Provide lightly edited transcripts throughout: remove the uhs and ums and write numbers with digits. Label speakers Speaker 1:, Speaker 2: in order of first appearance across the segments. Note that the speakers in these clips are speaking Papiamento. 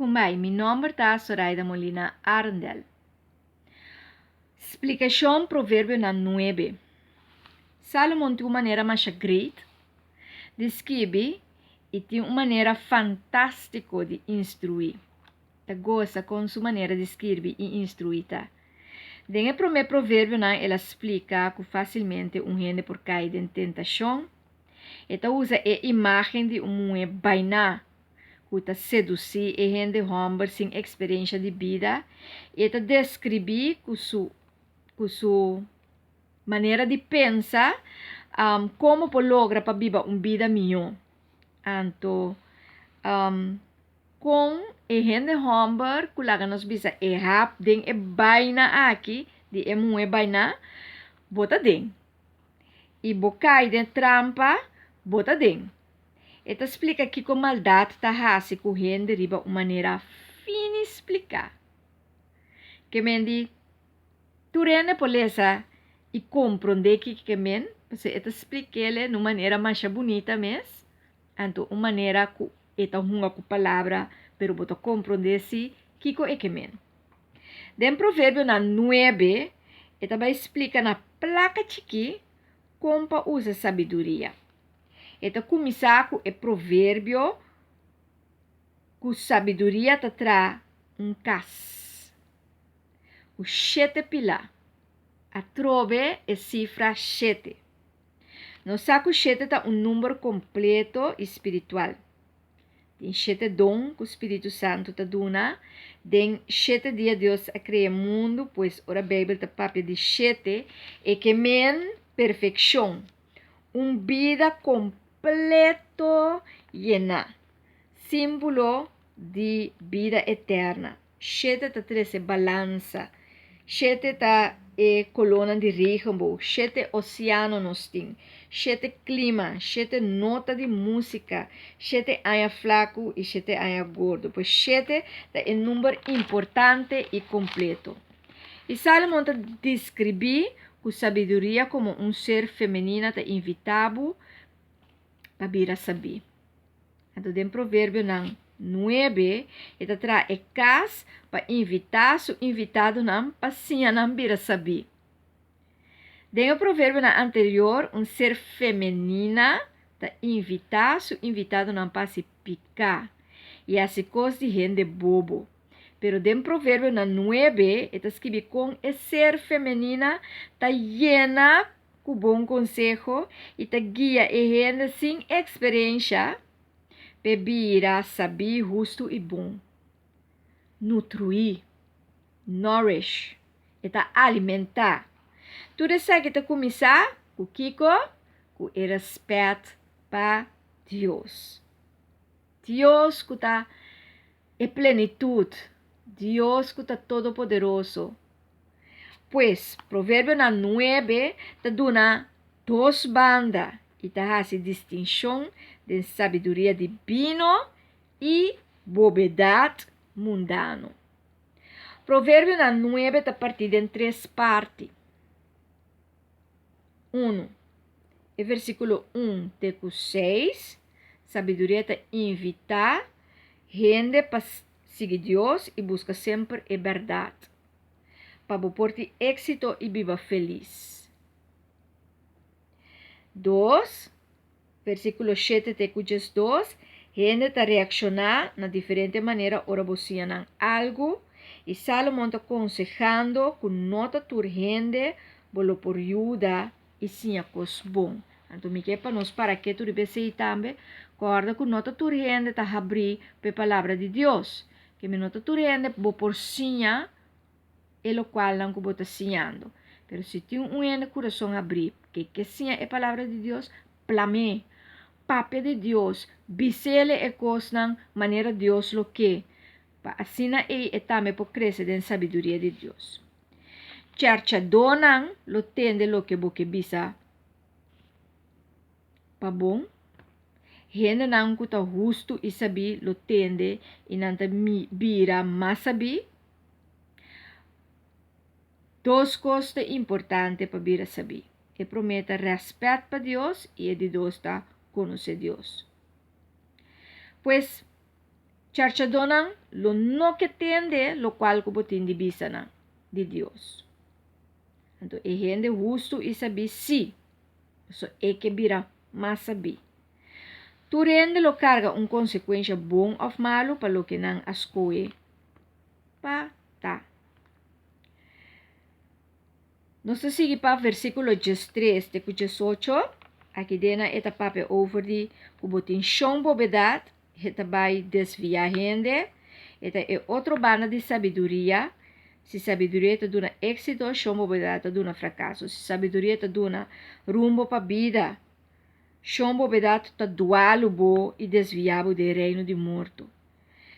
Speaker 1: Kumbai, mi nòmber ta Soraida Molina Arendel. Splikashon Proverbionan nuebe. Salomon tin un manera masha great di skibi i tin un manera fantástiko di instruí. Ta gosa kon su manera di skirbi i instruí ta. Den e promé proverbionan el a splika ku fásilmente un hende por kai den tentashon. E ta usa e imágen di un muhé bainá ku ta sedusí e hende hòmber sin eksperensha di bida i e ta deskribí ku su ku su manera di pensa komo por logra pa biba un bida mihó. Anto kon e hende hòmber ku laga nos bisa e hap den e baina aki di e muhé bainá bo ta den i bo kai den trampa bo ta den. E ta splika kiko maldat ta hasi ku hende riba un manera fini spliká. Ke men di, tur hende por lesa i komprondé kiko ke men, pasobra e ta splik'el na un manera masha bunita mes, anto un manera ku e ta hunga ku palabra, pero bo ta komprondé si kiko e ke men. Den Proverbionan nuebe, e ta bai splika na plaka chikí kon pa usa sabiduria. E ta kuminsá ku e proverbio ku sabiduria ta traha un kas ku shete pilá. Atrobe e sifra shete. Nos sa ku shete ta un number kompleto i spiritual. Tin shete don ku Spiritu Santu ta duna. Den shete dia Dios a krea e mundu, pues ora Beibel ta papia di shete, e ke men perfekshon, un bida kompleto yená, símbolo di bida eterna. Shete ta trese balansa. Shete ta e kolónan di regenboog. Shete oseano nos tin. Shete klima, shete nota di músika, shete aña flaku i shete aña gordo. Pues shete ta e number importante i kompleto. I Salomon ta deskribí ku sabiduria komo un ser femenina ta invitá bo pa bira sabí. Anto den Proverbionan nuebe e ta traha e kas pa invitá su invitadonan pa siña nan bira sabí. Den e proverbionan anterior un ser femenina ta invitá su invitadonan pa hasi piká i hasi kos di hende bobo. Pero den Proverbionan nuebe e ta skibi kon e ser femenina ta yena ku bon konseho i ta guia e hende sin eksperensha p'e bira sabí, hustu i bon. Nutruí, nourish, e ta alimentá. Tur esaki ta kuminsá ku kiko? Ku e rèspèt pa Dios. Dios ku ta e plenitut, Dios ku ta todopoderoso. Pues, Proverbionan nuebe ta duna dos banda i ta hasi distinshon den sabiduria dibino i bobedat mundano. Proverbionan nuebe ta partí den tres parti. Unu, e versíkulo un te ku seis, sabiduria ta invitá hende pa sigui Dios i buska semper e bèrdat, pa bo por tin éksito i biba felis. Dos, versíkulo shete te ku diesdos, hende ta reakshoná na diferente manera ora bo siña nan algu, i Sálomon ta konsehando ku no ta tur hende bo lo por yuda i siña kos bon. Anto mi ke pa nos para ketu riba esei tambe, kòrda ku no ta tur hende ta habrí pa e Palabra di Dios. Ke mi no ta tur hende bo por siña e lokualnan ku bo ta siñando. Pero si tin un hende kurason habrí ke ke siña e Palabra di Dios, plam'é. Papia di Dios, bis'ele e kosnan manera Dios lo ke, pa asina ei e tambe por krese den sabiduria di Dios. Chèrchadónan lo tende loke bo ke bisa pa bon. Hendenan ku ta hustu i sabí lo tende i nan ta bira mas sabí. Dos kos ta importante pa bira sabí. E promé ta rèspèt pa Dios i e di dos ta konosé Dios. Pues. Charchadónan lo no ke tende lokual ku bo tin di bisa nan di Dios. Anto e hende hustu i sabí sí, pasobra e ke bira mas sabí. Tur hende lo karga un konsekuensha bon òf malu pa loke nan a skohe pa ta. Nos ta sigui pa versíkulo 13 te ku 18. Aki dena e ta papia over di ku bo tin shon bobedat, e ta bai desviá hende. E ta e otro banda di sabiduria. Si sabiduria ta duna éksito, shon bobedat ta duna frakaso. Si sabiduria ta duna rumbo pa bida, shon bobedat ta dualu bo i desviá bo den reino di morto.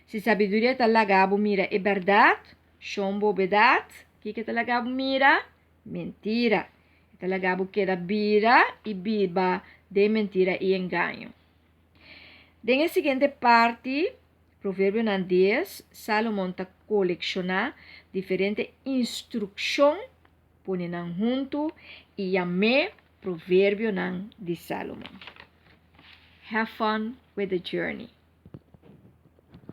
Speaker 1: Si sabiduria ta laga bo mira e bèrdat, Shon bobedat, kiko ta laga bo mira? Mentira. E ta laga bo keda bira i biba den mentira i engaño. Den e siguiente parti, Proverbionan 10, Salomon ta kolekshoná diferente instrukshon, pone nan huntu i yam'é Proverbionan di Salomon. Have fun with the journey.